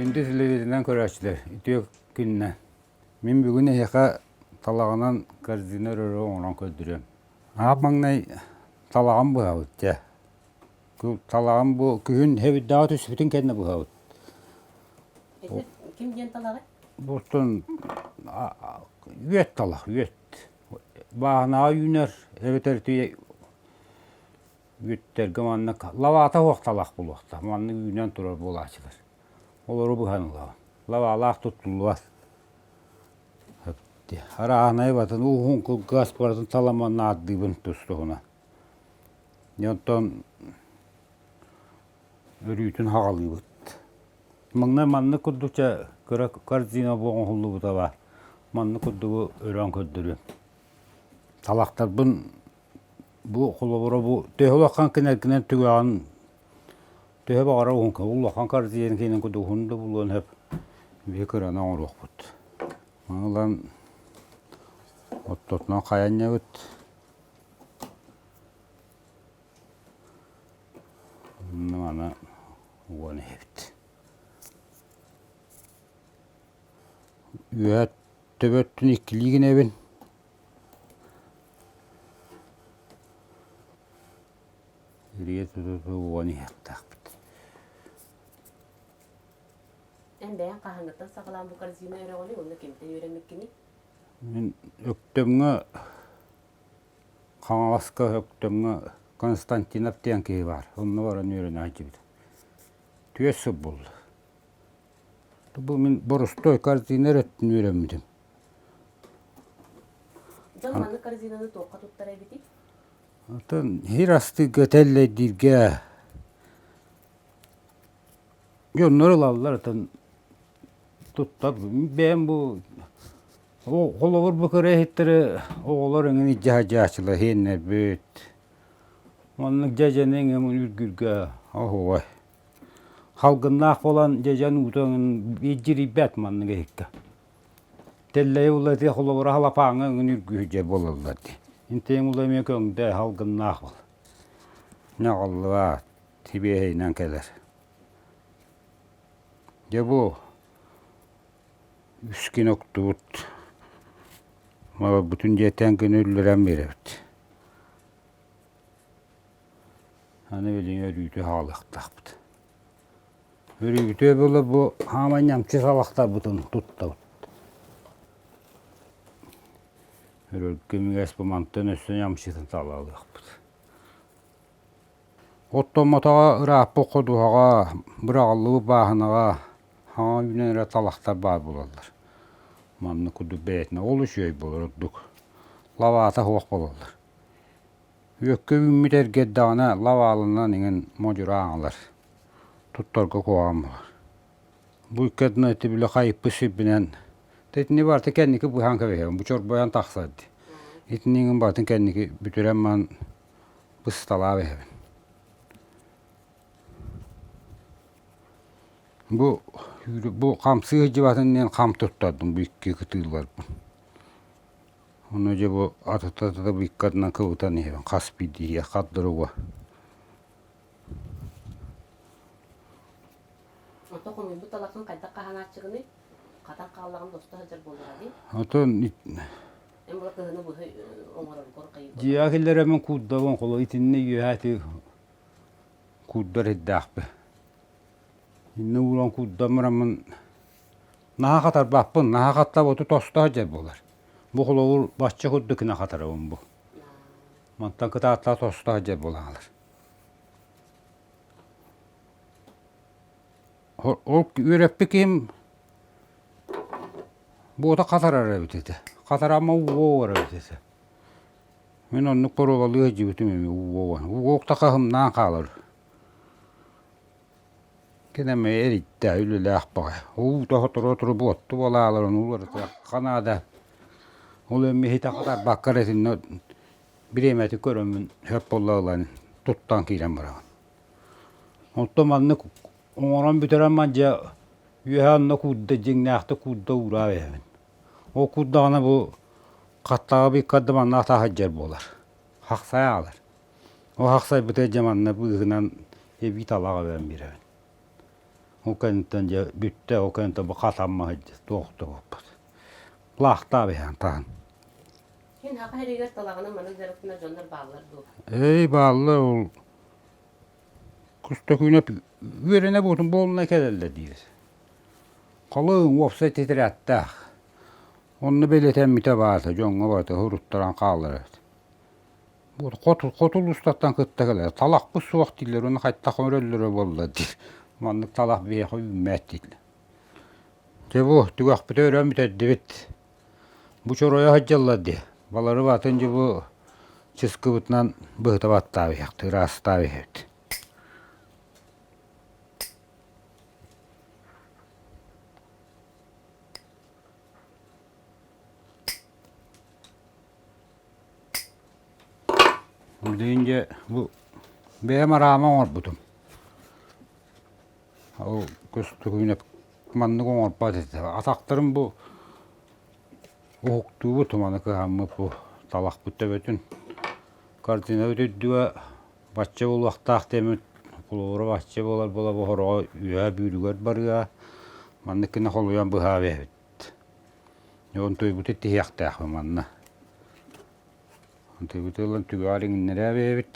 Күндү телевизорынан көрөөччүлэр, үтүө күннэ. Мин бүгүн эһиэхэ талаҕынан корзина өрөрү оҥорон көрдөрүөм. Аап маҥнай талаҕын быһабыт дьэ. Талаҕын бу күһүн хэбирдэҕэ түспүтүн кэннэ быһабыт. Ким диэн талаҕый? Бутун үөт талах, үөт. Бааһынаҕа үүнэр эбэтэр үөттэргэ маннык лабаата суох талах буолуохтаах. Маннык үүнэн турар буолааччылар. Олору быһан ылаҕын. Лабаалаах туттуллубат. Арааһынай батын уһун кылгас барытын таламан наардыыбын тус-туһунан. Онтон өрүүтүн хаҕалыыбыт. Маҥнай маннык курдук чэ кыра корзина бу оҥоһуллубута баар. Маннык курдугу өрөөн көрдөрүөм. Талахтарбын бу холобура бу төһө улахан кинэргинэн түгэҕин төһө баҕарар уһун улахан корзина киэнин курдук уһун да булуон сөп. Биһи кыраны оҥоруохпут. Маны ылан оттотунан хайанньабыт. Маны уган иһэбит. Үөһэ төбөттүн иккилии гинэбин. Илигэ тута уган иһиэхтээхпит. Эн бэйэҥ хаһааҥҥыттан саҕалаан бу корзина өрөҕүнүй уонна кимтэн үөрэммиккиний? Мин Өктөмҥө Хаҥаласка Өктөмҥө Константинов диэн киһи баар. Онно баран үөрэнэ сылдьыбыт. Түөрт сыл буолла. Бу мин боростуой корзина эрэ өттүн үөрэммитим. Дьон маннык корзинаны туохха туттар эбитий? Оттон сир астыырга, тэллэйдииргэ дьоннор ылаллар, оттон туттар. Бэйэм бу Холобур, бу кыра иһиттэри оҕолор эҥин илдьэ сылдьааччылар иһиэннэрбит. Маннык дьэдьэни эҥин үргүүргэ оһуобай. Халгыннаах буолан дьэдьэн уута эҥин илдьирийбэт маннык иһиккэ. Тэллэйи була ити холобура халапааҥҥа эҥин үргүү сылдьар буолаллар дии. Интиэҥ була эмиэ көҥдөй халгыннаах буол. Ньаҕаллыбат, сибиэһэйинэн кэлэр. Дьэ бу Үс күн оттубут, маларбытын дьиэттэн күнү үллэрэн биэрэбит. Аны билигин өрүүтү хаалыахтаахпыт. Өрүүтү була бу хаамай ньамчы салахтарбытын туттабыт. Өрөргө мүгэс бу мантан өссө ньамчытын талаалыахпыт. Оттоммотоҕо ырааппыт ходуһаҕа, быраҕыллыбыт бааһынаҕа хаҥа үүнэн эрэ талахтар баар буолаллар. Маннык курдук бэйэтинэ ол үчүгэй буолар ордук. Лабаата суох буолаллар. Үөккэ үүммүт эргэрдэҕинэ лабааланан иҥин модьураан ылар. Туттарга куһаҕан буолар. Бу икки ардынан ити били хайыппыт сирбинэн итини барыта кэнники быһан кэбиһэбин бу чорбойон тахсар дии. Итини иҥин барытын кэнники бүтэрэн баран бысталаап иһэбин. Бу бу хамсыы сылдьыбатын диэн хам туттардым бу икки кытыыларбын. Ону дьэ бу атыта бу икки атынан кыбытан иһэбин хас биирдии хат дорога. Ото хомуйбут талаххын хайдах хаһанааччыгыный? Хатан хааллаҕын тосто сылдьар буоллаҕа дии. Отон Эн була кыһыны быһа оҥороргор хайыыбын. Дьиэҕэ киллэрэммин куурдабын холо итиннэ үөһэ ити куурдар ирдээхпин. Иннэ ууран куурдан бараммын наһаа хатарбаппын, наһаа хаттап оту тосто сылдьар буолар. Бу холобур бачча курдук гына хатарабын бу. Мантан кытааттаах тосто сылдьар буолаалар. Ол үөрэппит киһим буота хатарар эбит этэ. Хатараама уу эбит этэ. Мин оннук боруобалыы сылдьыбытым эмиэ уу Ууокта хаһымнаан хаалар. Кини эмиэ эрийдэ үлэлээх баҕайы. Уута сотору-сотору буотту буолааларын уларытыахха наада. Ол эмиэ иһитэ хатарбакка эрэ итиннэ бириэмэтин көрөммүн сөп буолла ылан туттан киирэн барабын. Онтон маннык оҥорон бүтэрэн баран дьэ үөһэ онно куурда дьиҥнээхтик куурда уураа иһэбин. Ол куурдаҕына бу хаттаҕа быыккарда манна атаа сылдьар буолар. Хахсайа аҕалар. Ол хахсайбытыгар дьэ манна быыһынан эбии талах эбэн биэрэбин. Ол кэнниттэн дьэ бүттэ, ол кэнниттэн бу хатамма сылдьар, туох да буолбат. Лаахтаах иһэн таһын. Син саха сиригэр талаҕынан маннык дьарыктанар дьоннор бааллар дуо? Эй, бааллар ол Кустакүүнэп үөрэнэ буотун буолунай кэлэллэр диир. Халыҥ уопсай тетрадтаах. Онно бэлиэтэммитэ баата, дьоҥҥо барыта уруттаран хааллар эбит. Хоту, хоту улуустартан кытта кэлэр. Талахпыт суох дииллэр, уонна хайдах өрөллөрө буолла диир. Маннык талах биһиэхэ үүммэт дииллэр. Дьэ бу түгэхпитэ өрөөн бүтэрдибит. Бу чоройо сылдьаллар дии. Балары батын дьэ бу чыскыбытынан быһыта баттаабыһыахтыы, ыраастаабыһыахпыт. Билигин дьэ бу бэйэм араама оҥорбутум. Ол көстүүнэ маннык оҥорбот этэ. Атахтарым бу уһуктуубут, маны кыһаммыт бу талахпыт төбөтүн. Картинабыт үрдүгэ бачча буолуохтаах диэммит холобура бачча буолар буола бу хороҕо үөһэ бүүрүгэр барыа. Маннык гына холуйан быһаа биэбит. Онтуйбуту тиһиэхтээх манна. Онтуйбуту ылан түгэҕэр иҥиннэрээ биэбит.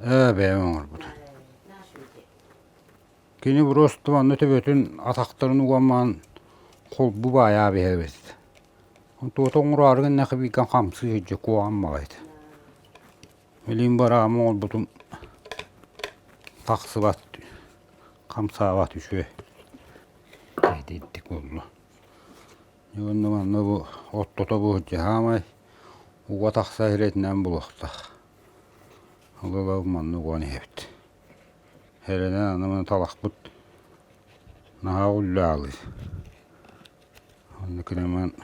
Ээ, бэйэм оҥорбутум. Кини просто манна төбөтүн атахтарын уган холбу баайаа биһэбит. Туота оҥороору гыннахха бииргэн хамсыы сылдьа куоҕан баҕайыта. Илиим бараама оҥорбутум тахсыбат, хамсаабат үчүгэй. Итинник буолла. Уонна манна бу оттото бу дьаамай уга тахса иһэритинэн булуохтаах. Ол манна уган иһэбит. Эрэнэн аны маны талахпыт наһаа уллаалый. Онно кынаман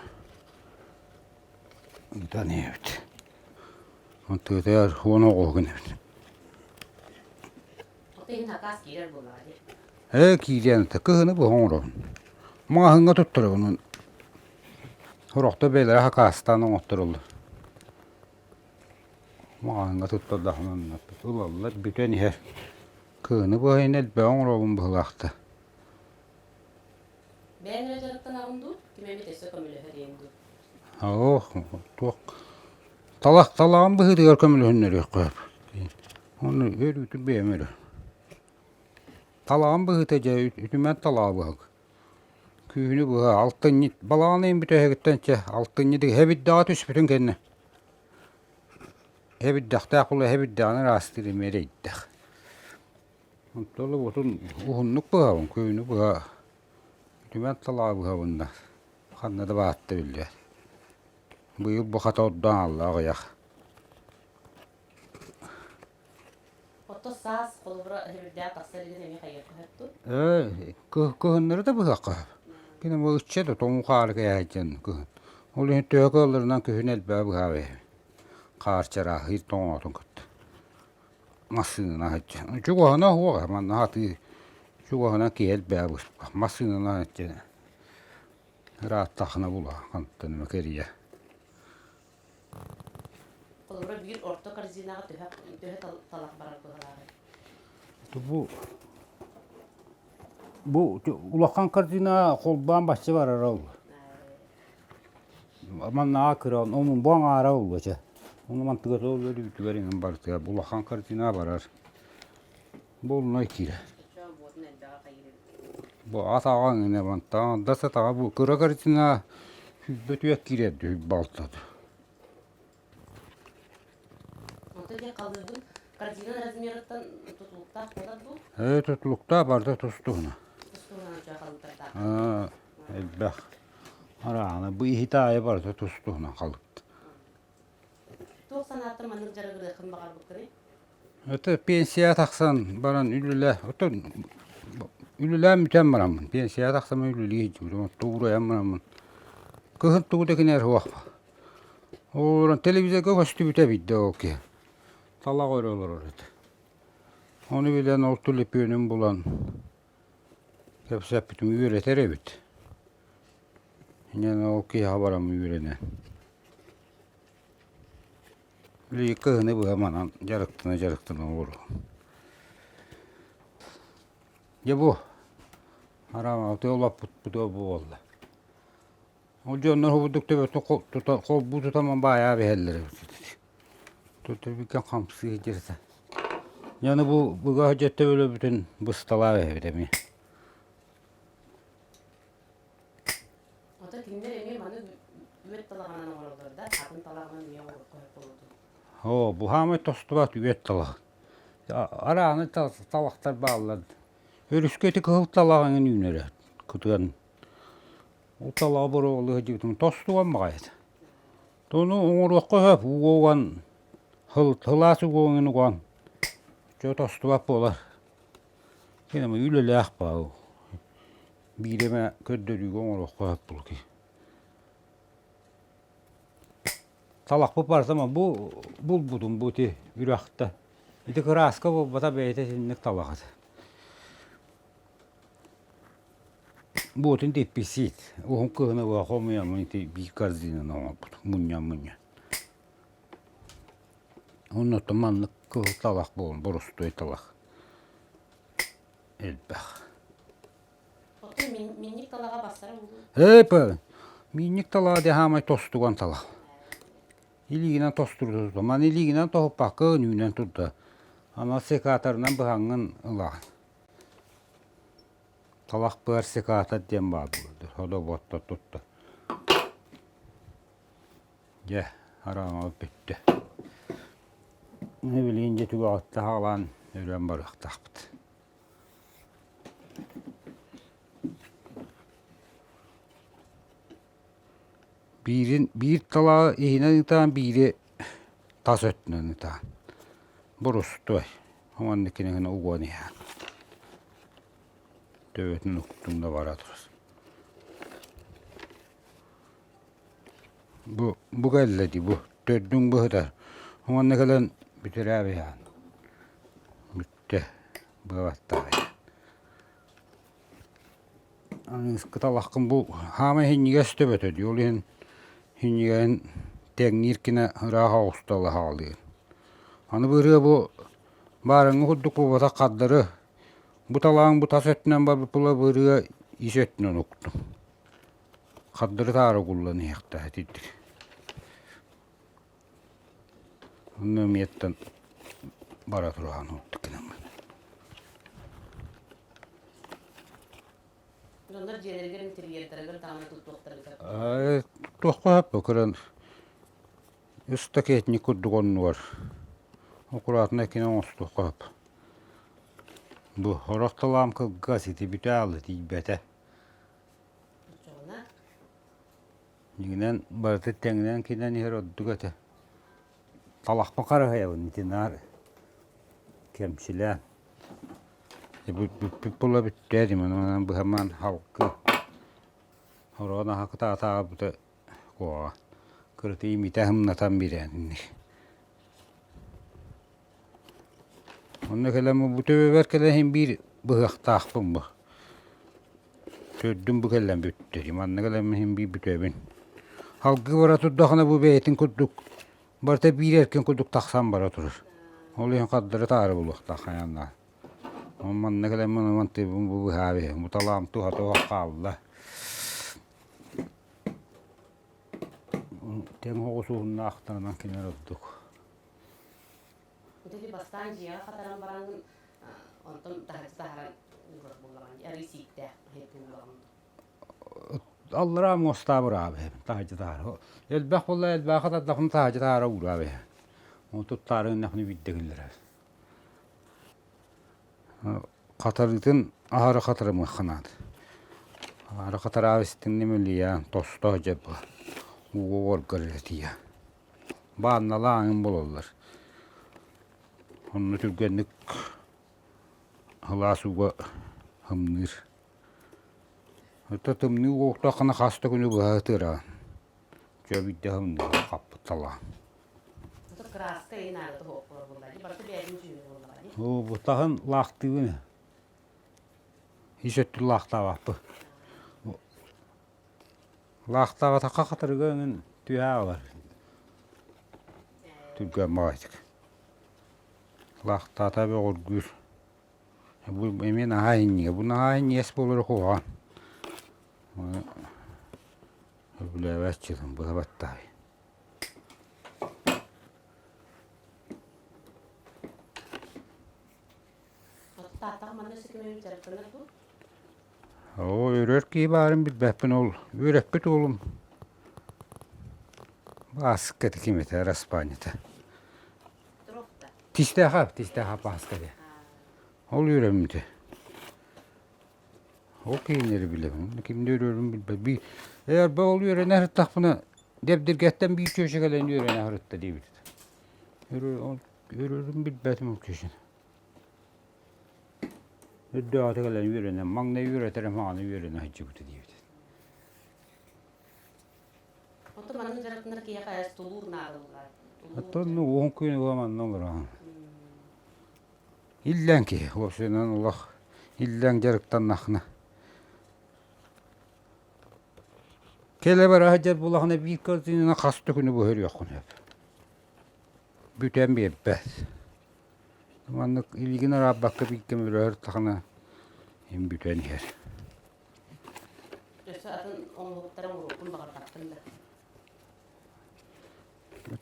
ыытан иһэбит. Тыатыгар уон оҕо гынабыт. Ээ киириэн этэ кыһыны быһа оҥоробун. Маҕаһыыҥҥа туттарабын. Сорохтор бэйэлэрэ хакаастаан оҥоттороллор. Маҕаһыыҥҥа туттардаҕына ылаллар бүтэн иһэр. Кыһыны быһа иһин элбэҕи оҥоробун быһыылаах да. Бэйэҥ эрэ дьарыктанаҕын дуу, ким эмит өссө көмөлөһөр иэҥ дуу? Ох, туох талах талаҕын быһыытыгар көмөлөһүннэриэххэ сөп. Ону өрүүтүн бэйэм эрэ. Талаҕын быһыыта дьэ үтүмэн талаҕа быһык. Күһүнү быһа алтынньы балаҕан ыйын бүтэһигиттэн чэ алтынньы эбирдэҕэ түспүтүн кэннэ эбирдэхтээх буолла эбирдэҕин ыраастыыр эмиэ эрэйдээх. Онтон уотун уһуннук быһабын, күһүнү быһа үтүмэн талаҕа быһабын да ханна да баатта биллибэт. Быйыл бу хата ордон хаалла аҕыйах. Ото саас холобура өһүрдээх тахсар илин эмиэ хайыахха сөп дуу? Ээ, кыһыннары да быһыахха сөп. Кини бу ычча да тоҥуу хаары кээһэйдиэн кыһын. Ол иһин төһө кыалларынан күһүн элбэҕи быһаабай. Хаар чарааһыыр тоҥоотун кытта. Массыынанан сылдьан. Чугаһына суох манна сатыы чугаһынан киһи элбэҕи быспат. Массыынанан сылдьан ырааттахына булаа хантан эмэ кэрийэ. Холобура биир орто корзинаҕа төһө төһө талах барар быһалааҕый? Бу бу улахан корзина холбоон бачча барара ол. Маннаҕа кыра онун бу аҥаара буолуо чэ. Ону мантыгар ол өлүүтүгэр иҥэн барытыгар улахан картина барар. Буолунай киирэ. Бу атаҕа иҥинэ мантан да сатаҕа бу кыра картина 100 түөт киирэр сүүрбэ алтата. Онтон дьэ халыыбын корзина размерыттан тутулуктаах буолар дуу? Ээ тутулуктаах барыта тус-туһуна. Тус-туһунан халыптардаах. Аа элбэх. Араана бу иһит аайы барыта тус-туһунан халыпт. Туох санааттан маннык дьарыгырыаххын баҕарбыккыный? Это пенсия тахсан баран үлэлээ оттон үлэлээн бүтэн бараммын пенсия тахсан үлэлии сылдьыбытым тугуруйан бараммын кыһын тугу да кинээр суох олорон телевизорга көстүбүтэ эбит да ол киһи талах өрө олорор этэ ону билэн ол түлүпүөнүн булан кэпсэппитим үөрэтэр эбит инэн ол киһиэхэ бараммын үөрэнэн. Били кыһыны быһа манан дьарыктана-дьарыктана олоруом. Дьэ бу араамаҕытыгар олоппутпутугар бу буолла. Ол дьоннор курдук төбөтүн тута холбуу тутан баайаап иһэллэр эбит. Төбүккэ хамсыы сылдьар. Дьэ аны бу быга сылдьар төбөлөрбүтүн бысталаап иһэбит эмиэ. Ото кинилэр эмиэ маны үөт талаҕынан оҥороллор да, атын талаҕынан эмиэ оҥоруохха сөп буолуо. Оо, бу хаамай тостубат үөт талах. Арааны талахтар бааллар. Өрүскэ ити кыһыл талах эҥин үүнэрэ кытыан. Ол талаҕы боруобалыы сылдьыбытым тостуган баҕайыта. Тону оҥоруохха сөп уган сылаас угуоҥун уган чө тостубат буолар. Кини үлэлээх баа биир эмэ көрдөрүүгэ оҥоруохха сөп буолуо Талахпыт барыта бу булбутум бу ити үрэхтэ. Ити кырааска буолбата бэйэтэ итинник талах этэ. Буотун типписиит. Уһун кыһыны быһа хомуйаммын ити биир корзинаны оҥорбутум мунньан-мунньан. Оннуттан маннык кыһыл талах буолан боростуой талах элбэх. Оттон минньик талаҕа барсара буолуо? Ээ, минньик талаҕа диэн хаамай тостуган талах. Илиигинэн тостурда Маны илиигинэн тоһуппаккын үүнэн турда. Аны секаторынан быһаҥҥын ылаҕын. Талах быар секатор диэн баар буолар. Ходоботто тутта. Дьэ, хараҥа бүттэ. Билигин дьэ түгэҕиттэн саҕалаан өлөн барыахтаахпыт. Биирин биир талаҕы иһинэн ытаан, биири тас өттүнэн ытаан. Борустуой уонна кинигини угуон иһээн. Төбөтүн уктуҥ да бара турар. Бу бу кэллэ дии бу төрдүҥ быһыта уонна кэлэн бүтэрээбэ иһээн. Бүттэ быабаттаах Кыталаххын бу хаамай иһинньигэс төбөтө дии, ол иһин иһинньигэһин тэҥниир гына ыраах оҕусталла хаалыыр. Аны бу ырыа бу баарыҥҥы курдук буолбатах хардары бу талааҥ бу тас өттүнэн барбыт була бу ырыа ис өттүнэн уктум. Хардары таары угуллан иһиэхтээх итирдик. Онно эмиэттэн бара тураан ордук гынаммын. Дьоннор дьиэлэригэр интерьердарыгар даҕаны туттуохтарын сөп. Туохха сөп көрөн үс-такетник курдук оннугар аккуратно кини оҥостуохха сөп. Бу сорох талаам кылгас ити бүтэ аалы тиийбэтэ. Оччоҕуна Дьиҥинэн барыта тэҥинэн киирэн иһэр ордук этэ. Талахпын харыһыйабын ити наар кэмчилээн. Бүппүт буола бүттэ дии манан быһамаан халкы хороон аһа кытаатаабыта куоҕа кырытыы имитэ һымнатан биэрэн Онно кэлэн бу төбөбөр кэлэн иһин биир быһыахтаахпын бу. Төрдүм бу кэлэн бүттэ. Манна кэлэн иһин биир бүтэбин. Алгыы бара турдахына бу бэйэтин курдук барыта биир эркин курдук тахсан бара турар. Ол иһин хардары таары булуохтаах хайааннаах. Манна кэлэн мантыыбын бу быһаабы иһин. Бу талаам туһата суох хаалла. Тэҥ оҕус уһуннаахтарынан кинилэр ордук. Ити бастаан дьиэҕэ хатаран бараҥҥын онтон таһырдьа таһааран уурар буоллаҕыҥ дии, арыы сииктээх иһит буоллаҕыҥ Аллараа муостаабырааб иһэбин таһырдьа таһаара. Элбэх буолла элбэҕи хатардахпына таһырдьа таһаара уурааб иһэбин. Ону туттаары гыннахпына биирдэ киллэрэр. Хатарыытын аһары хатарымыахха наада. Аһары хатараабы истиҥ мэлийээн тосто дьэ ууга уоргар эрэ тиийэ. Баанналааҥын булаллар. Онно түргэнник сылаас ууга ымныыр. Оттон тымныы уоттаххына хас да күнү быһа ытыараҕын. Дьэ биирдэ ымныыр хаппыт салаан. Кырааска иһин аата суох буолла дии. Барыта бэйэтин дьүһүнэ буоллаҕа дии. Оо, бу таһын лаахтыыбын. Ис өттүн лаахтаабаппын. Лаахтаабатахха хатырыга эҥин түһэ аалар. Түргэн баҕайытык. Лаахтаата бөҕөргүүр. Бу эмиэ наһаа иһинньигэ. Бу наһаа иһинньигэс буолара куһаҕан. Сөбүлээбэт быһа баттаай. Оо, өрөр киһи баарын билбэппин ол үөрэппит уолум Бааска этэ ким этэ араспаанньата. Тистээхэ, Тистээхэ Бааска диэн. Ол үөрэммитэ. Ол киһиннэри билэбин, ким да өрөрүн билбэт. Би эрбэ ол үөрэнэ сырыттахпына Дэбдиргэттэн биир чүөчэ кэлэн үөрэнэ сырытта диэбит. Өрөрүн билбэтим ол чүөчэни. Үрдээҕитэ кэлэн үөрэнэн, маҥнай үөрэтэрэ маҕаны үөрэнэ сылдьыбыта диэбит. Оттон маннык дьарыктанар киһиэхэ тулуур наадаллар. Оттон уһун күн ыла манна олороҕун. Иллэҥ киһи, уопсайынан олох иллэҥ дьарыктаннахына. Кэлэ бара сылдьар буоллахына биир корзинаны хас да күнү быһа өрүөххүн сөп. Бүтэн биэрбэт. Маннык илиигин араабакка биир кэм өрөһөр тахына им бүтэн иһэр. Өссө атын оҥоһуктары оҥоруохпун баҕарбаппын да.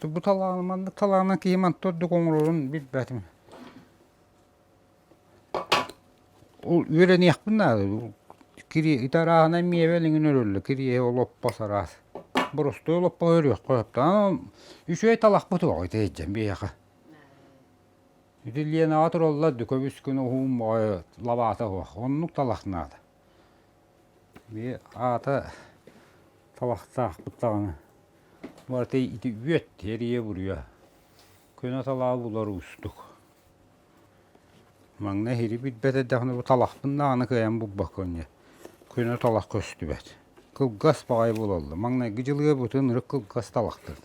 Бу талааны маннык талаанынан киһи манта ордук оҥорорун билбэтим. Ол үөрэниэхпин наада. Кири ити арааһынай миэбэл иҥин өрөллө. Кириэһи олоппос араас. Боростуой олоппоһу өрүөххэ сөп. Үчүгэй талахпыт оҕо ити сылдьан биһиэхэ. Ити Ленаҕа тураллар көбүс күн уһун баҕайы лабаата суох. Оннук талах наада. Бии аата талахтаахпыт даҕаны. Барыта ити үөт эрийэ-буруйа. Көнө талаҕы булар уустук. Маҥнай иһири билбэт эрдэхпинэ бу талахпын даҕаны кыайан булбакка дьэ көнө талах көстүбэт. Кылгас баҕайы буолаллар. Маҥнайгы дьылыга бутун ырык кылгас талахтар.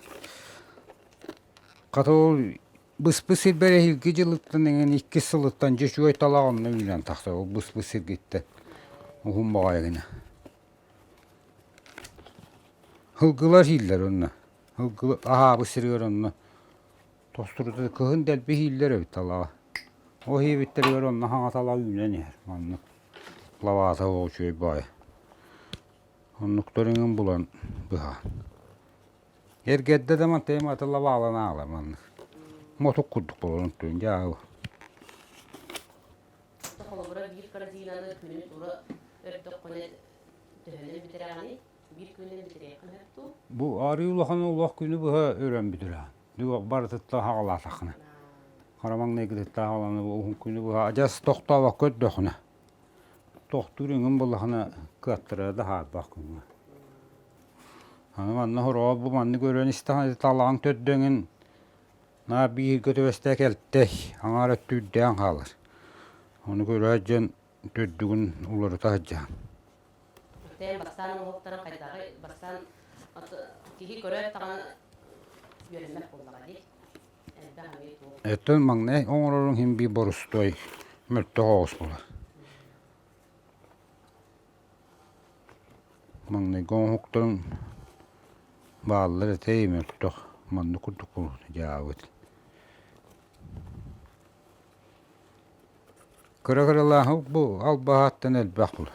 Хата ол быспыт сирбэр эһиилги дьылыттан эҥин иккис сылыттан дьэ үчүгэй талах онно үүнэн тахсар ол быспыт сиргиттэн уһун баҕайы гына. Һылгылар иһиллэр онно. Һылгы аһаабыт сиригэр онно тостурута кыһын дэлби иһииллэр эбит талаҕа. Ол иһиэбиттэригэр онно хаҥа талах үүнэн иһэр маннык лабаата үчүгэй баҕайы. Оннуктар иҥин булан быһа. Эргэрдэ да мантайым аты лабаалан аала маннык. Мотук курдук буолан туйун дьаабы. Холобура биир корзинаны күнү тура өрдөххүнэ төһөнөн бүтэрэҕиний? Биир күнүнэн бүтэриэххин сөп дуу? Бу арыы улахан олох күнү быһа өрөн бүтэрэ. Барытыттан хаҕалаатаххына. Хара маҥнайгытыттан хаҕалаана уһун күнү быһа адьас тохтообокко өрдөххүнэ. Тохтуур өҥүм буоллахына кыаттара да хаалбах күҥҥэ. Аны манна хороҕо бу маннык өрөн истэҕинэ талаҕыҥ төрдөҥүн наар бииргэ түбэстэ кэлтэй аҥаар өттө үрдээн хаалар. Ону көрөөт дьон төрдүгүн уларыта сылдьаһан. Тээн бастаан оҥоһуктарын хайдаҕый? Бастаан киһи көрөөт даҕаны үөрэммэт буоллаҕа дии. Элбэх эмиэ туох. Өттөн маҥнай оҥороруҥ иһин биир борустуой мөлтөх оҕус буолар. Маҥнайгы оҥоһуктарым бааллар этэ мөлтөх маннык курдук дьаабыт. Кыра-кыралааһы бу албаһааттан элбэх буолар.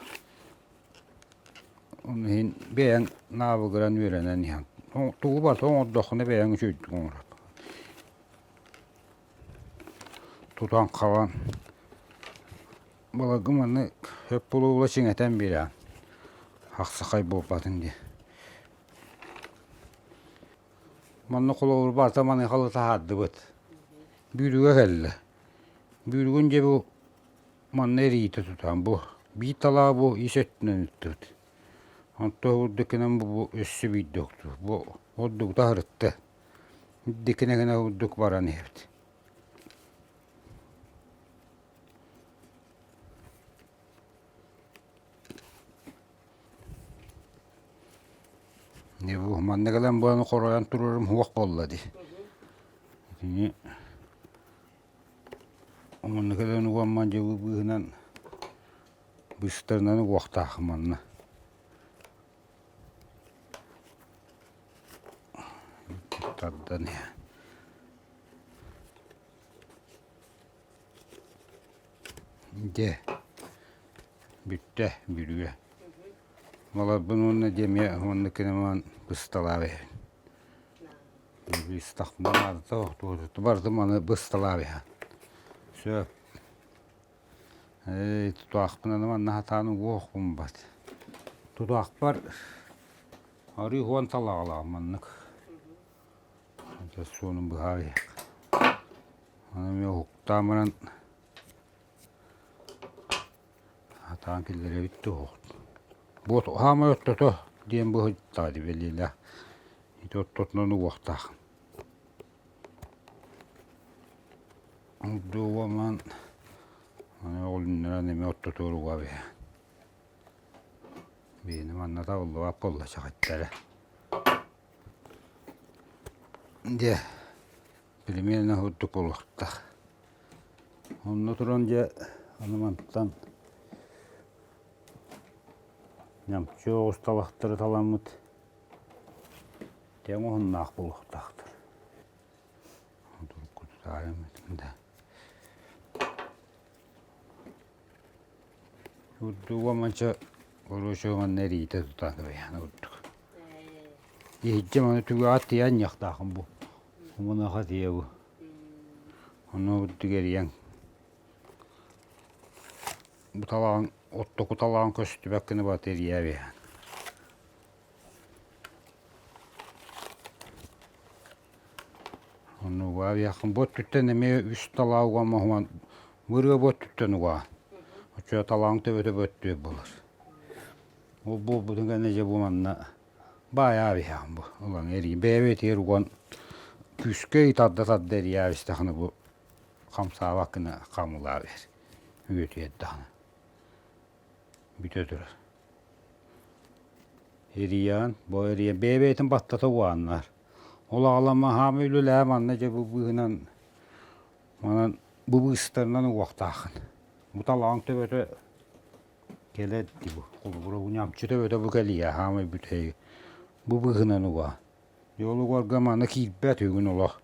Ону иһин бэйэҥ наабыгыран үөрэнэн иһэн тугу барыта оҥордоххуна бэйэҥ үчүгэйдик оҥорор. Тутан хабан Былыргы маннык сөп буолуула чиҥэтэн биэрэҕин, ахсахай буолбатын диэн. Манна холобур барыта маныхалы таһаардыбыт. Бүүрүгэ кэллэ. Бүүрүгүн дьэ бу манна эрийитэ тутан бу биир талаа бу ис өттүнэн ыттыбыт. Онтон урдукунан бу өссө биирдэ охтубут. Бу ордугута сырытта. Дикинэ гына курдук баран иһэбит. Манна кэлэн буолан хоройон турарым суох буолла дии. Итини манна кэлэн угамман дьыбы быыһынан быстарынан угуохтаахым манна. Тардан иһэ. Дьэ, бүттэ бүрүө. Баларбын уонна дьэ эмиэ уонна киниман бысталааб иһэбин. Быстахпына наадата барытын маны бысталааб иһэн. Сөп. Ээ, тутаахпын манна сатаан угуохпун бат. Тутаахпар арыы хуон талаҕалаах маннык. Суонун быһаар иһэх. Аны эмиэ уһуктаан баран сатаан киллэрэбит да Буот хаамай оттото диэн быһыттаа бэлиэлээх. Ити оттотунан угуохтаах. Урдуубаман аны оҕолуннаран эмиэ оттотуор уга биһэ. Биһини манна табыллыбат буолла чаҕыттара. Дьэ, пельмени курдук буолуохтаах. Онно туран дьэ аны мантан ньамчы оҕус талахтары таламмыт тэҥ уһуннаах буолуохтаахтар. Урдуга манча короче манна эриитэ тутаан кэбиһэн курдук. Иһирдьэ маны түгэҕэ тиийэн ньахтаахын бу. Умунаха тиийэ бу. Ону урдук эрийэн бу талаҕын оттоку талаҕын көстүбэт гына бата эрийэ биһэн. Онно угаабыйаххын бу өттүттэн эмиэ үс талаа уган оһуон ырыа бу өттүттэн угаа. Оччо талааҥ төбөтө бу өттүгэр буолар. Ол буолбутун кэннэ дьэ бу манна баайаабыйаҕын бу ылан эрийин бэйэ-бэйэтигэр уган күүскэ тарда тарда эрийээбистэххинэ бу хамсаабат гына хамылаабыйар үөтүйэр даҕаны бүтэ турар. Эрийэҕин, бу эрийэн бэйэ-бэйэтин баттата угааннар. Ол аҕалан хаамыы үлэлээ манна дьэ бу быыһынан манан бу быыстарынан угуохтааххын. Бу талаҕыҥ төбөтө кэлэр дии бу. Холобура бу ньамчы төбөтө бу кэлиэ хаамай бүтэһиги. Бу быыһынан угаа. Дьэ ол угарга маны киирбэт үгүн олох.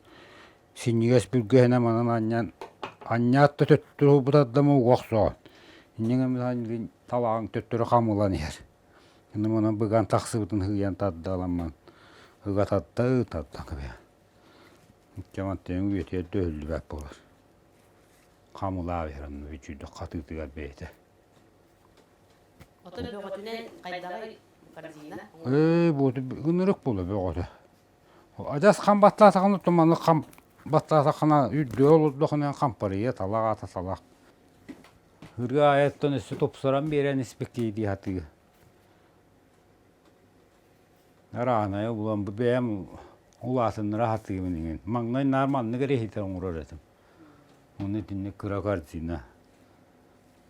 Синньигэс бүргэһинэ манан анньан анньаат да төттөрү ылбытардама уга охсоҕун. Инньэ талаҕыҥ төттөрү хамылан иһэр. Онно манан быган тахсыбытын сыыйан тардыаламмын ыга тарда тардан кэбиһэр. Икки мантыйаҥ үйэтигэр дөһүллүбэт буолар. Хамылаах иһэр онно үчүйдүк хатыытыгар бэйэтэ. Ото бөҕөтүнэн хайдаҕый корзина? Ээ, буоту ынырык буола бөҕөтө. Адьас хам баттаатаҕына туманнык хам баттаатаххына үрдүө олордохуна хампарыйа талах аата талах. Ырыа айаттан өссө тупсаран биэрэн испэктии дии сатыы. Араанайа булан бу бэйэм улаатыннара сатыыбын иҥин. Маҥнай наар маннык эрэ иһитэр оҥорор этим. Ону итинник кыра картина.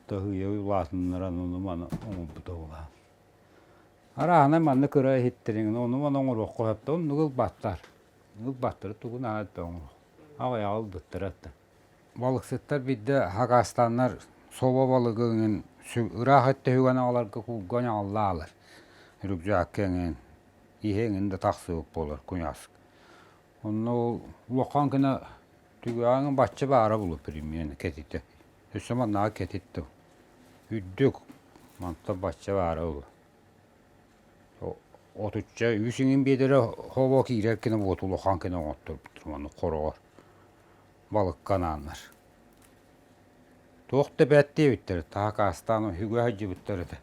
Таһыйа улаатыннаран ону маны оҥорбута буолаан. Арааһынай маннык кыра иһиттэриҥ ону маны оҥоруохха сөп да оннук ылбаттар. Ылбаттары тугун аһа да оҥоруох. Аҕыйаҕы ылбыттара да. Балыксыттар биирдэ хакастаннар собо балыгын ыраах өттө үгэн аҕаларга куулга ньаҕаллаалар. Рюкзакка эҥин, иһэ эҥин да тахсыбыт буолар куйааска. Онно ол улахан гына түгэҕиҥ бачча баара буолуо примерно кэтитэ. Өссө маннаҕа кэтит да үрдүк мантан бачча баара буолуо. Отучча үс иҥин биэдэрэ хобо киирэр гына буот улахан гына оҥотторбуттар маннык хороҕор балыкка анааннар. Туох да бэрт диэбиттэр, таһакаастаан үһүгэ сылдьыбыттар этэ.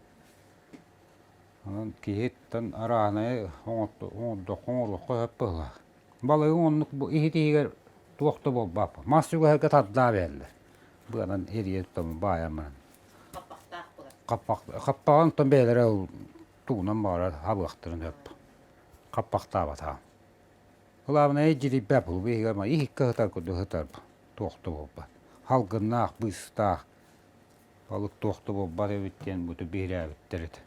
Онон киһиттэн арааһынайы оҥордоххо оҥоруохха сөп быһыылаах. Балыгыҥ оннук иһит-иһигэр туох да буолбаппын. Мас үгэһэргэ тардаа биэрэллэр. Быанан эрийэ тутаммын баайан баран. Хаппахтаах буолар. Хаппах, хаппаҕын оттон бэйэлэрэ ол тугунан баҕарар хабыахтарын сөп. Хаппахтаабатаҕым. Кылаабынайа дьирийбэт бу иһигэр иһиккэ сытар курдук сытар туох да буолбат. Салгыннаах, быыстаах балык туох да буолбат эбит диэн бу биһирээбиттэр этэ.